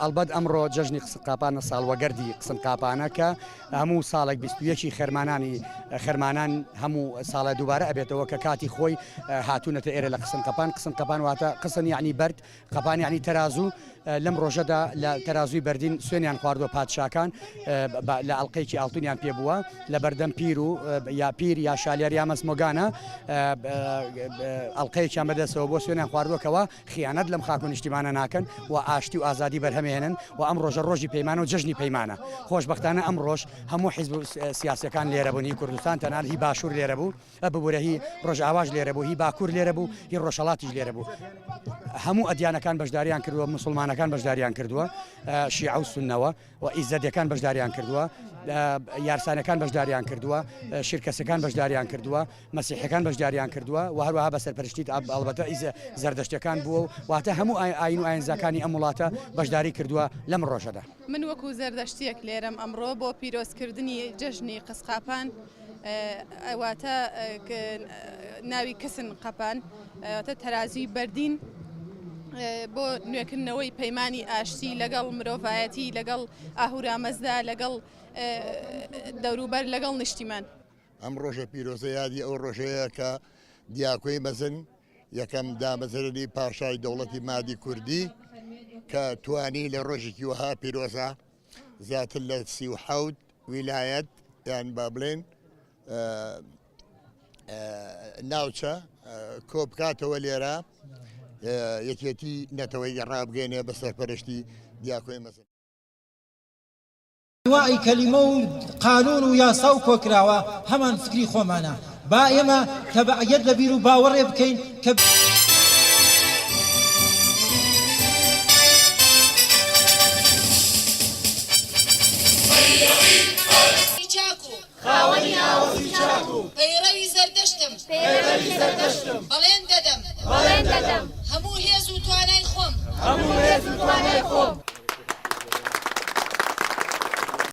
ئەڵبەت ئەمڕۆ جەژنی قسنقاپانە ساڵوەگەردی قسنقاپانە کە هەموو ساڵێک 21 خەرمانانی خەرمانان هەموو ساڵە دووبارە ئەبێتەوە کە کاتی خۆی هاتوونەتە ئێرە لە قسنقەپان قسنقەپان واتە قسن یعنی بەرد قەپان یعنی تەرازوو لەم ڕۆژەدا لە تەرازووی بەردین سوێنیان خواردووە پادشاکان لە ئەڵلقەیەکی ئاڵتونیان پێ بووە لە بەردەم پیر و یا پیر یا شالیار یا مەسمۆگانە ئەڵلقەیەکیان بەدەستەوە بۆ سوێنیان خواردووەکەوە خیانەت لەم خاک و نیشتیمانە ناکەن و ئاشتی و ئازادی بەرهەمێنن و ئەم ڕۆژە ڕۆژی پەیمانە و جەژنی پەیمانە. خۆشبەختانە ئەمڕۆش هەموو حیزب و سیاسیەکان لێرە بوون، هی کوردستان تەنانەت هی باشوور لێرە بوو، ببورە هی ڕۆژئاواش لێرە بوو، هی باکوور لێرە بوو، هی ڕۆژهەڵاتیش لێرە بوو. هەموو ئەدیانەکان بەشداریان کردووە، موسڵمانەکان بەشداریان کردووە، شیعە و سوننەوە. و ئیزەدیەکان بەشداریان کردووە، یارسانەکان بەشداریان کردووە، شیرکەسەکان بەشداریان کردووە، مەسیحەکان بەشداریان کردووە و هەروەها بە سەرپەرشتی ئەڵبەتە زەردەشتەکان بووە و واتە هەموو ئاین و ئاینزاکانی ئەم وڵاتە بەشداری کردووە لەم ڕۆژەدا. من وەکو زەردەشتیەک لێرەم ئەمڕۆ بۆ پیرۆزکردنی جەژنی قسقاپان واتە ناوی کسن قەپان واتە تەرازووی بەردین بۆ نوێکردنەوەی پەیمانی ئاشتی لەگەڵ مرۆڤایەتی لەگەڵ ئاهورامەزدا لەگەڵ دەوروبەر لەگەڵ نیشتیمان. ئەم ڕۆژە پیرۆزە یادی ئەو ڕۆژەیە کە دیاکۆی مەزن یەکەم دامەزرێنەری پاشای دەوڵەتی مادی کوردی کە توانی لە ڕۆژێکی وەها پیرۆزە زیاتر لە 37 ویلایەت یان با بڵێن ناوچە کۆبکاتەوە لێرە یەکێتی نەتەوەی ڕابگەێنێ بە سەرپەرشتی دیاکۆی مەزن. ئەنواعی کەلیمە و قانون و یاسا و کۆکراوە هەمان فکری خۆمانە با ئێمە تەبەعیەت لە بیر و باوەڕێ بکەین کە. خاوەنی ئاوەزی چاک و. پەیڕەوی زەردەشتم. پەیڕەوی زەردەشتم. بەڵێن دەدەم. بەڵێن دەدەم. هەموو هێز و توانای خۆم. هەموو هێز و توانای خۆم.